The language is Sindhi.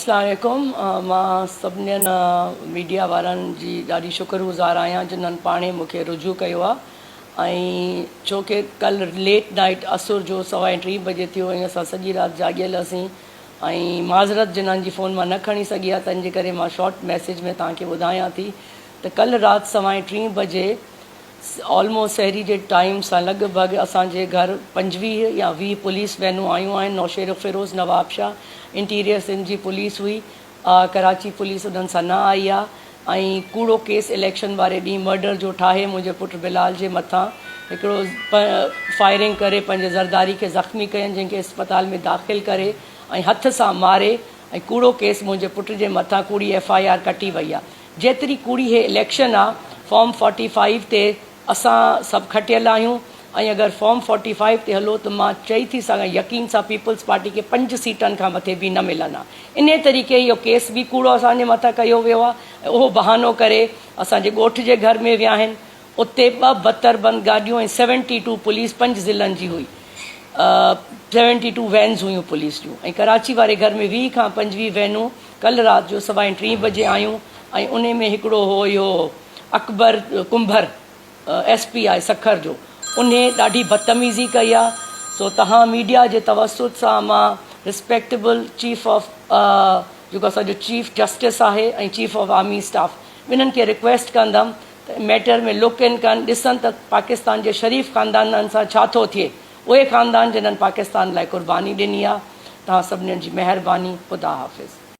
اسلام عليڪم مان سڀنين ميڊيا وارن جي ڏاڍي شڪر گذار آهيان جنھن پاڻهي مون کي رجوع ڪيو آ ۽ ڇو ڪي ڪل ليٽ نائيٽ اسر جو سوائين ٽين بجي ٿيو ۽ اسان سڄي رات جاڳيل هئسين ۽ معذرت جنھن جي فون مان نه کڻي سگهي آ تنھن جي ڪري مان شارٽ ميسيج ۾ توهان کي ٻڌايان ٿي ته ڪل رات سوائين ٽين بجي آلموسٽ سحري جي ٽائيم سان لڳ ڀڳ اسان جي گهر 25 يا 20 پوليس وينون آيون آهن نوشهروفيروز نوابشاهه انٽيريئر سنڌ جي پوليس هئي ڪراچي پوليس انهن سان نه آئي آ ۽ ڪوڙو ڪيس اليڪشن واري ڏينهن مرڊر جو ٺاهي منهنجي پٽ بلال جي مٿان هڪڙو فائرنگ ڪري پنهنجي زرداري کي زخمي ڪين جنهن کي اسپتال ۾ داخل ڪري ۽ هٿ سان ماري ۽ ڪوڙو ڪيس منهنجي پٽ جي مٿان ڪوڙي ايف I R ڪٽي وئي آ جيتري ڪوڙي هي اليڪشن آ فارم فورٽي فائيو تي اسان سڀ کٽيل آهيون ۽ اگر فارم فورٽي فائيو تي هلو ته مان چئي ٿي سگهان يقين سان پيپلز پارٽي کي پنج سيٽن کان مٿي به نه ملن ها انهي طريقي اهو ڪيس به ڪوڙو اسان جي مٿان ڪيو ويو آ ۽ اهو بهانو ڪري اسان جي ڳوٺ جي گهر ۾ ويا آهن اتي ٻه بتر بند گاڏيون ۽ سيونٽي ٽو پوليس پنج ضلعن جي هئي سيونٽي ٽو وينز هيون پوليس جون ۽ ڪراچي واري گهر ۾ 20 کان 25 وينون ڪلهه رات جو سوائين ٽين بجي آيون ۽ انهي ۾ هڪڙو هو اهو اڪبر ڪنڀر ايس پي آهي سکر جو انهي ڏاڍي بدتميزي ڪئي آ سو توهان ميڊيا جي توسط سان مان رسپيڪٽيبل چيف آف جيڪو اسان جو چيف جسٽس آهي ۽ چيف آف آرمي اسٽاف ٻنهن کي رڪويسٽ ڪندم ته ميٽر ۾ لڪ ان ڪن ڏسن ته پاڪستان جي شريف خاندانن سان ڇا ٿو ٿئي اهي خاندان جنھن پاڪستان لاء قرباني ڏني آ توهان سڀنين جي مهرباني خدا حافظ.